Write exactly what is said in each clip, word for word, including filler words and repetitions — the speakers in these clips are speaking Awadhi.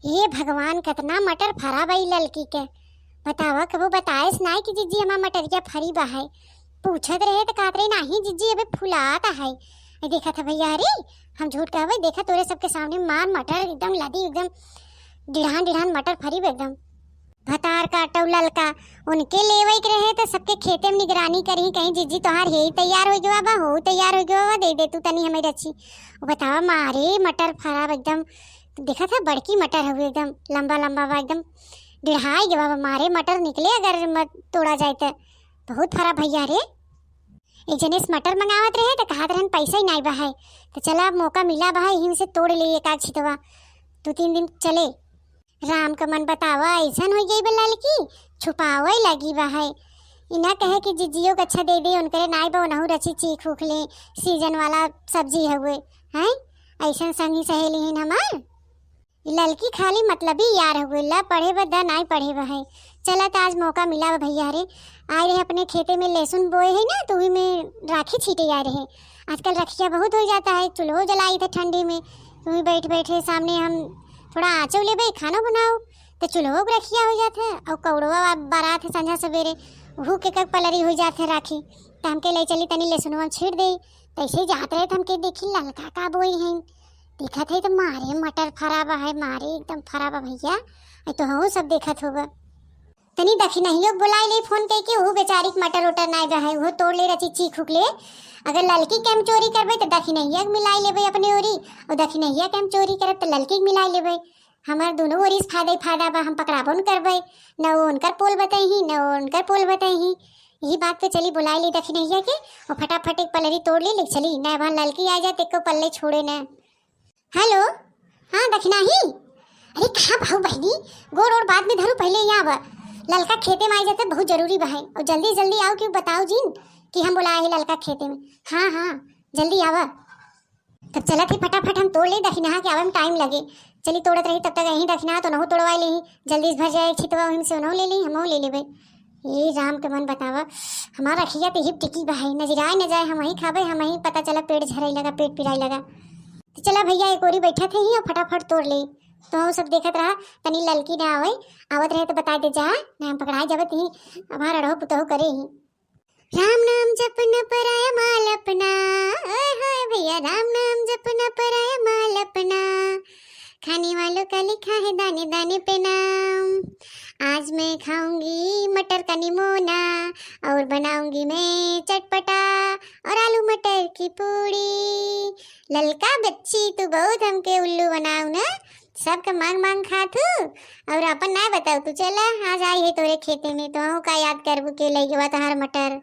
हे भगवान, कतना मटर फरा बा ई ललकी के। बतावा, कबो बताएस नाई कि जिज्जी हमार मटरिया फरी बा है। पूछत रहे त कहत रहे, "नाही जिज्जी, अबे फुलात है।" ए, देखत है भैया, अरे हम झूठ कहबे, देखा तोरे सबके सामने मार मटर एकदम लदी, एकदम डिढ़ान डिढ़ान मटर फरी बा एकदम। भतार काटउ ललका, उनके लेवइ के रहे त सबके खेते में निगरानी करही, कहीं जिज्जी तोहार हेइ तैयार होइ गवा बा, होउ तैयार होइ गवा बा, देइ दे तू तनी हमइ रची। उ बतावा, मारे मटर फरा एकदम, देखत है बड़की मटर हउए एकदम लंबा लंबा बा, एकदम डिढ़ाइ गवा बा, मारे मटर निकले अगर मत तोड़ा जाए त। बहुत फरा भैया रे। एक जने से मटर मंगावत रहे त कहत रहन पैसा ही नाई बा है, त चला अब मौका मिला बा है, यहीं से तोड़ ले एक आध छितवा, दू तीन दिन चले। राम का मन बतावा, अइसन होइ गई बा ललकी, छुपावइ लगी बा है। ई ना कहे कि जिज्जियो के अच्छा देइ दे, उनकरे नाई बा, ओनहु रची चीख उख ले, सीजन वाला सब्जी हउए, हैं? अइसन संगी सहेली हिन हमार। ई ललकी खाली मतलबी यार हउए, ला पढ़े बा दा नाई पढ़े बा है। चला त आज मौका मिला बा भैया रे, आए रहे अपने खेते में लहसुन बोए है ना, त उही में राखी छीटे आए रहे। आजकल रखिया बहुत होइ जाता है, चूल्हो जलाई थे ठंडी में, त उही बैठ बैठे सामने हम थोड़ा आँचो लेबे, खाना बनाओ, त चूल्हो के रखिया होइ जात है। और कौड़वा बारात है संझा सवेरे, उहू के कक पलरी होइ जात है राखी, त हमके ले चली तनी लहसुनवा में छीट दे। तैसे जात रहे त हमके देखी ललका का बोई है, देखत है त मारे मटर फरा बा है, मारे एकदम फरा बा भैया। आई तो हूँ सब देखत होगा। तनी दखिनहियो के बोलाइ ले फोन कइके, उहू बेचारी के मटर उटर नाई बा है, उहो तोड़ ले रची चीख उख ले। अगर ललकी के हम चोरी करबे त दखिनहिया के मिलाइ लेबे अपने ओरी, और दखिनहिया के हम चोरी करब त ललकी के मिलाइ लेबे। हमार दुनो ओरी से फायदा ही फायदा बा, हम पकड़ाबो न करबे, न वो उनकर पोल बतइही, न वो उनकर पोल बतइही। यही बात पे चली बोलाइ ले दखिनहिया के, और फटाफट एक पलरी तोड़ ले, ले चली, ना वहाँ ललकी आ जाए त एको पल्ले छोड़े ना। हेलो, हाँ दखिनाही, अरे कहाँ भाऊ बहिनी, गोड़ ओड़ बाद में धरू, पहले यहाँ आवा, ललका खेते में आइ जाते बहुत जरूरी बा है, और जल्दी जल्दी आओ, क्यों बताओ जिन कि हम बोलाए हैं ललका खेते में। हाँ हाँ, जल्दी आवा। तब चलत ही फटाफट हम तोड़ ले, दखिनहा के आवे में टाइम लगे। चली तोड़त रही, तब तक यहीं दखिनहा तो नहु तोड़वा लेही, जल्दी से भर जाए छितवा, वहीं से उनहु ले लेही, हमहु ले लेबे। ए राम के मन बतावा, हमार अखिया तो हिप टिकी बा है, नजराए न जाए, हम वहीं खाबे, हम वहीं पता चला पेट झराई लगा, पेट पिराई लगा। तो चला भैया, एक ओरी बैठत ही और फटाफट तोड़ ले। तो हम सब देखत रहा, तनी ललकी ना आवे, आवत रहे तो बताइ दे जा, ना हम पकड़ाए जाबे, तही हमार अड़हो पुतहो करे ही। राम नाम जप न पराया माल अपना, ओए होए भैया, राम नाम जप न पराया माल अपना, खाने वालों का लिखा है दाने दाने पे नाम। आज मैं खाऊंगी मटर का निमोना, और बनाऊंगी मैं चटपटा और आलू मटर की पूड़ी। ललका बच्ची, तू बहुत हमके उल्लू बनाऊ ना, सबके मांग मांग खात हू, और अपन ना बताऊ तू। चला, आज आई है तोरे खेते में, तो हूँ का याद करबू के लई गवा तोहार मटर।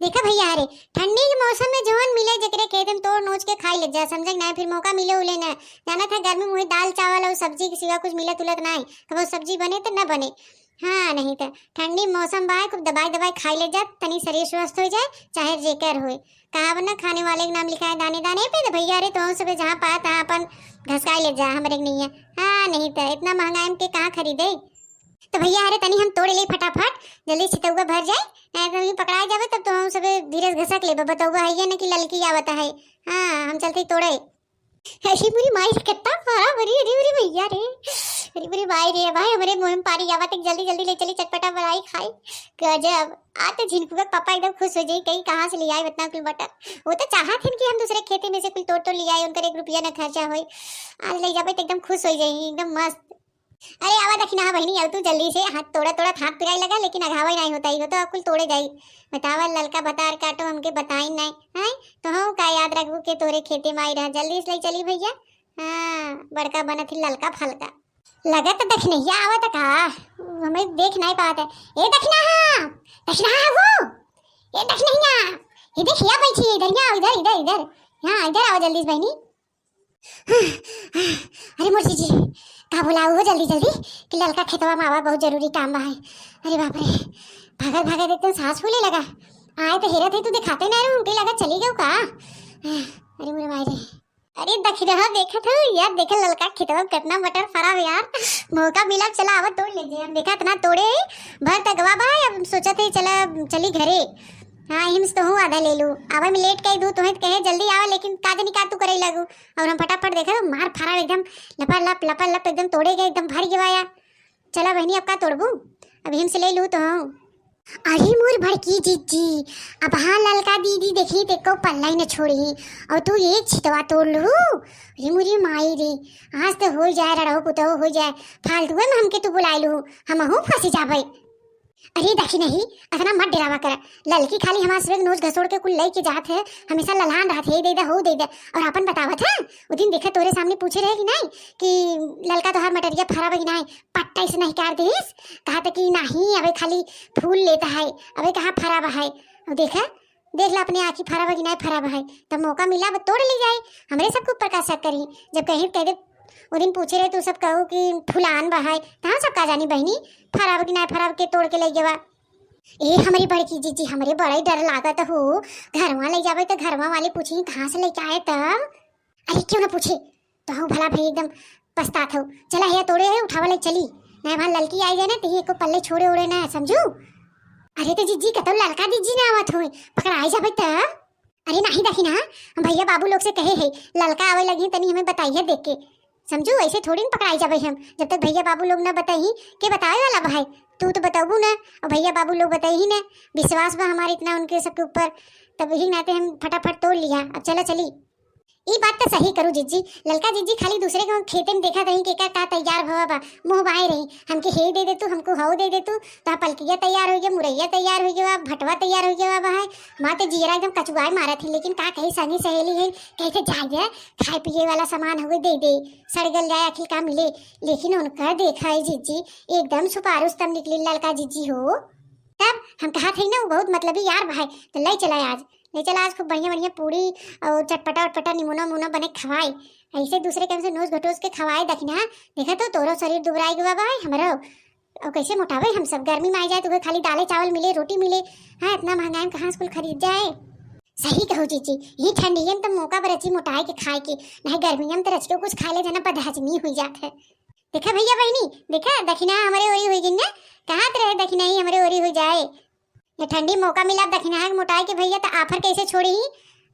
देखा भैया, अरे ठंडी के मौसम में जौन मिले जेकरे खेत में तोड़ नोच के खाई ले जा, समझे कि ना? फिर मौका मिले उले ना, जाना था गर्मी में वही दाल चावल और सब्जी के सिवा कुछ मिलत उलत ना है, कबो सब्जी बने तो न बने। हाँ, नहीं तो ठंडी मौसम बा, खूब दबाई दबाई खाई ले जा, तनी शरीर स्वस्थ हो जाए, चाहे जेकर होए। कहा ना, खाने वाले के नाम लिखा है दाने दाने पे। तो भैया रे, तो हम सबे जहाँ पाया तहाँ अपन घसकाई ले जा हमरे के नैया। हाँ, नहीं तो इतना महंगाई में के कहाँ खरीदे। तो भैया अरे, तनी हम तोड़ ले फटाफट, जल्दी छितौआ भर जाए, नहीं तो हम पकड़ा जाबे, तब तो हम सबे धीरे से घसक लेबे। बतौआ है ये ना कि ललकी आवत है। हाँ, हम चलते ही तोड़े। अरे मोरी माई रे, कितना फरा बरी, अरे मोरी भैया रे, अरे मोरी माई रे, भाई हमरे मुंह में पानी आवत है, जल्दी जल्दी ले चली, चटपटा बनाई खाई। गजब, आज तो झिनकुआ के पापा एकदम खुश हो जाई, कहीं कहाँ से ले आए इतना कुल मटर। वो तो चाहत हन कि हम दूसरे खेते में से कुल तोड़ तोड़ ले आए, उनकर एक रुपया ना खर्चा होई। आज ले जाबे तो एकदम खुश हो जाई, एकदम मस्त। अरे आवा दखिनहा बहिनी, आव तू जल्दी से, हाथ तोड़ा तोड़ा हाथ पिराई लगा, लेकिन अघावा ही नहीं होता ही हो तो कुल तोड़े जाई। बतावा ललका भतार काटो हमके बताई नहीं, हैं? तो हम का याद रखबू के तोरे खेते में आई रहा, जल्दी से ले चली भैया। हाँ, बड़का बनत ही ललका फलका। लगत दखिनहिया आवत का, हमें देख नहीं पावत है। ए दखिनहा, दखिनहा हो, ए दखिनहिया, ये देखिया बैठी है इधर, यहाँ इधर इधर इधर, यहाँ इधर आओ जल्दी से बहिनी। अरे मोर जीजी, का बोला हो जल्दी जल्दी कि ललका खेतवा में आवा, बहुत जरूरी काम बा है। अरे बाप रे, भागत भागत एकदम सांस फूले लगा। आए तो हेरत है तू दिखाते ना रहे, हमके लगा चली गयो का। अरे मोरे माई रे। अरे दखिनहा देखत हो यार, देखे ललका खेतवा में कितना मटर फरा है यार। मौका मिला, चला आवा तोड़ ले जे। हम देखा इतना तोड़े भर तगवा बा, अब सोचत है चला चली घरे। हाँ, हिम्स तो हूँ आधा ले लू। आवे में लेट कई दू, तोहे कहे जल्दी आवा, लेकिन का जानी का तू करे लगू। और हम फटाफट देखे तो मार फराब एकदम लपा लप, लपा लप एकदम तोड़े गए, एकदम भर गवा या। चला बहनी, अब का तोड़बू, अब हिम्स ले लू तो हूँ। अरे मोर बड़की जिज्जी, अब हाँ ललका दीदी देखी ते को पल्ला ही न छोड़ी, और तू एक छितवा तोड़ लू। अरे मोरी माई रे, आज तो हो जाए रड़ो पुतहो हो जाए, फालतू में हमके तू बुलाए लू, हम हूँ फंसी जाबे। अरे देखी नहीं, इतना मत डरावा कर। ललकी खाली हमार सिर्फ नोच घसोड़ के कुल लई के जात है, हमेशा लल्हान रहत है, दे दे, हो दे दे। और अपन बतावत है, वो दिन देखा तोरे सामने पूछे रहे कि नहीं कि ललका तोहार मटरिया फरा बा कि नहीं, पट्टा से नहीं काट देस, कहा था कि नहीं, अबे खाली फूल लेता है, अबे कहाँ फरा बा है। और देखा, देख ला अपने आँखी फरा बा कि नहीं फरा बा है, तब मौका मिला अब तोड़ ली जाए, हमरे सबके ऊपर का शक करी। जब कहीं कह दे, वो दिन पूछे रहे तू सब कहो कि फुलान बा है, तहाँ सब का जानी बहनी, फरा बा कि नहीं फरा बा के तोड़ के ले गवा। ए हमरी बड़की जीजी, हमरे बड़ा ही डर लागत हो, घरवा ले जाबे तो घरवा वाले पूछी कहाँ से लेके आए तब। अरे क्यों ना पूछे, तो हूँ भला भाई एकदम पछतात हो। चला है तोड़े है, उठावा ले चली, नहीं वहाँ ललकी आई जाए ना, तही एको पल्ले छोड़े ओड़े ना, समझू। अरे तो जीजी कतौ ललका दीजी ना आवत होए, पकड़ाई जाबे तब। अरे नहीं देखी ना, हम भैया बाबू लोग से कहे है, ललका आवे लगी तनी हमें बताइए देख के, समझू। ऐसे थोड़ी न पकड़ाई जाबे हम, जब तक भैया बाबू लोग ना बताई, के बतावे वाला बा है? तू तो बताबू ना, और भैया बाबू लोग बताई ही ना। विश्वास बा हमारे इतना उनके सबके ऊपर, तब यही नाते हम फटाफट तोड़ लिया। अब चला चली। ई बात तो सही करू जीजी, ललका जीजी खाली दूसरे के खेते में देखा रही के का, का तैयार भवा बा, मुँह बाए रही, हमके हे दे दे तू, हमको हव दे दे तू, तो पलकिया तैयार हो गया, मुरैया तैयार हो गया, भटवा तैयार हो गया बा है। हमार तो जियरा एकदम कचुआए मारत है, लेकिन का कही संगी सहेली है, कैसे जाए खाए पिए वाला सामान हुए दे दे, सड़ गल जाए आखिर का मिले। लेकिन उनकर देखा है जीजी, एकदम सुपार उस्तम निकली ललका जीजी हो। तब हम कहा थे ना, वो बहुत मतलबी यार भाई, तो ले चला आज, ले चला आज खूब बढ़िया बढ़िया पूड़ी और चटपटा उटपटा निमोना उमोना बने खवाए। ऐसे दूसरे के हमसे नोच घटोस के खवाए दखिना, देखा तो तोरो शरीर दुबराई गवा बा है, हमरो। और कैसे मोटावे हम सब, गर्मी में आ जाए तो उहे खाली दाले चावल मिले, रोटी मिले। हाँ, इतना महंगाई में कहाँ से कुल खरीद जाए। सही कहो जीजी, ये ठंडियन तो मौका बरची मोटाए के खाए के, नहीं गर्मियन तो रच के कुछ खा ले जाना, बदहजमी हुई जात है। देखा भैया बहनी, देखा दखिना हमरे ओरी हुई गिन ना, कहाँ त रहे दखिना ही हमरे ओरी हुई जाए। ये ठंडी मौका मिला, दखिना है मोटाए के भैया, तो आफर कैसे छोड़ी ही?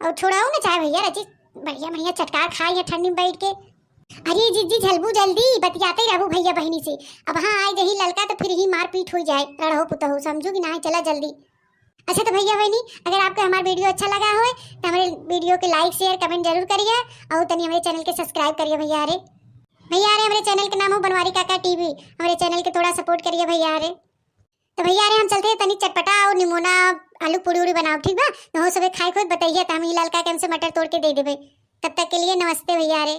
और छोड़ाऊ ना चाहे भैया, रची बढ़िया बढ़िया चटकार खाए ये ठंडी में बैठ के। अरे जीजी झलबू जल्दी, बतियाते रहू भैया बहनी से। अब हाँ आए जही ललका तो फिर ही मारपीट हो जाए, रड़हो पुतहो, समझू कि ना? चला जल्दी। अच्छा तो भैया बहनी, अगर आपको हमारा वीडियो अच्छा लगा होए तो हमारे वीडियो के like share comment जरूर करिए और तनी हमारे चैनल के सब्सक्राइब करिए भैया रे। भैया रे, हमारे चैनल के नाम हो बनवारी काका टीवी, हमारे चैनल के थोड़ा सपोर्ट करिए भैया रे। तो भैया रे, हम चलते हैं तनी चटपटा और निमोना आलू पूड़ी उड़ी बनाओ, ठीक बा? तो हो सबे खाए खुद बताइए, तो हम ही ललका के हमसे मटर तोड़ के दे देबे। तब तक के लिए नमस्ते भैया रे।